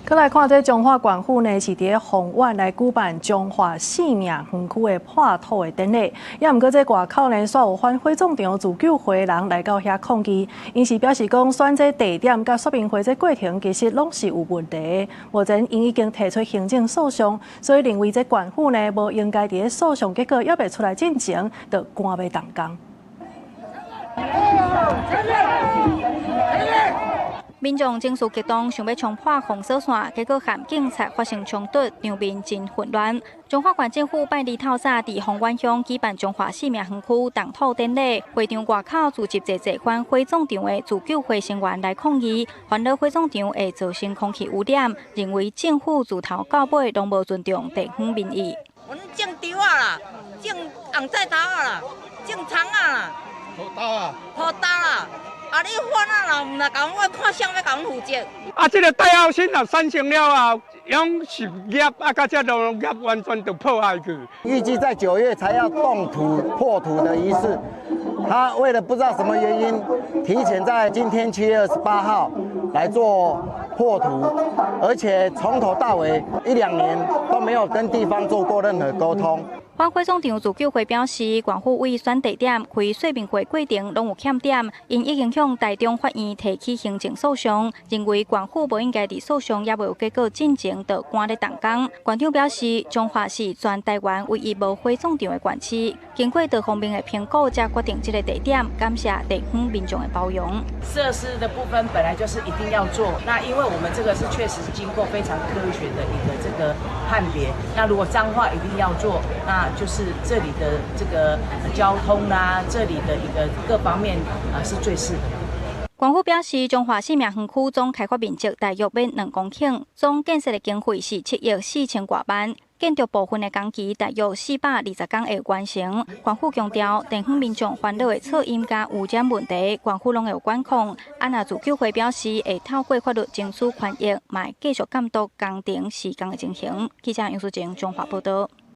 閣來看這彰化縣府呢，是佇咧豐原來舉辦彰化生命園區的破土的典禮。也毋過這外口呢，煞有反火葬場自救會的人來到遐抗議，𪜶是表示講選這地點佮說明會這過程其實攏是有問題的。目前𪜶已經提出行政訴訟，所以認為這縣府呢無應該佇咧訴訟結果猶未出來進前，就趕欲動工。民眾情緒激動，想欲衝破封鎖線，結果和警察發生衝突，場面真混亂。彰化縣政府拜二透早佇豐原鄉舉辦彰化生命園區動土典禮，會場外口聚集濟濟反火葬場的自救會成員來抗議，煩惱火葬場會造成空氣污染，認為政府自頭到尾攏無尊重地方民意。阮種稻仔啦，種紅菜頭仔啦，種蔥仔啦，土豆啊，土豆啦。啊！你反啊啦，毋來共阮，看誰欲共阮負責？啊，這個戴奧辛若產生了後，養殖業啊，佮這農業完全就破壞去。預計在9月才要動土破土的儀式，他為了不知道什麼原因，提前在今天7月28號來做破土，而且從頭到尾一兩年都沒有跟地方做過任何溝通。反火葬場自救會表示，縣府為選地點、開說明會過程攏有欠點，𪜶已經向台中法院提起行政訴訟，認為縣府無應該佇訴訟猶未有結果進前就趕咧動工。縣長表示，彰化是全台灣唯一無火葬場的縣市，經過多方面的評估，才決定這个地點，感謝地方民眾的包容。設施的部分本來就是一定要做，那因為我們這個是確實經過非常科學的一個這個判別，那如果彰化一定要做，那就是這裡的這個交通啦，這裡的一個各方面啊是最適合。縣府表示，彰化生命園區總開發面積大約欲2公頃，總建設的經費是7億4千外萬。建築部分的工期大約420工會完成。縣府強調，地方民眾煩惱的噪音佮污染問題，縣府攏會有管控。啊，若自救會表示，會透過法律爭取權益，嘛會繼續監督工程施工的情形。記者楊淑靜彰化報導。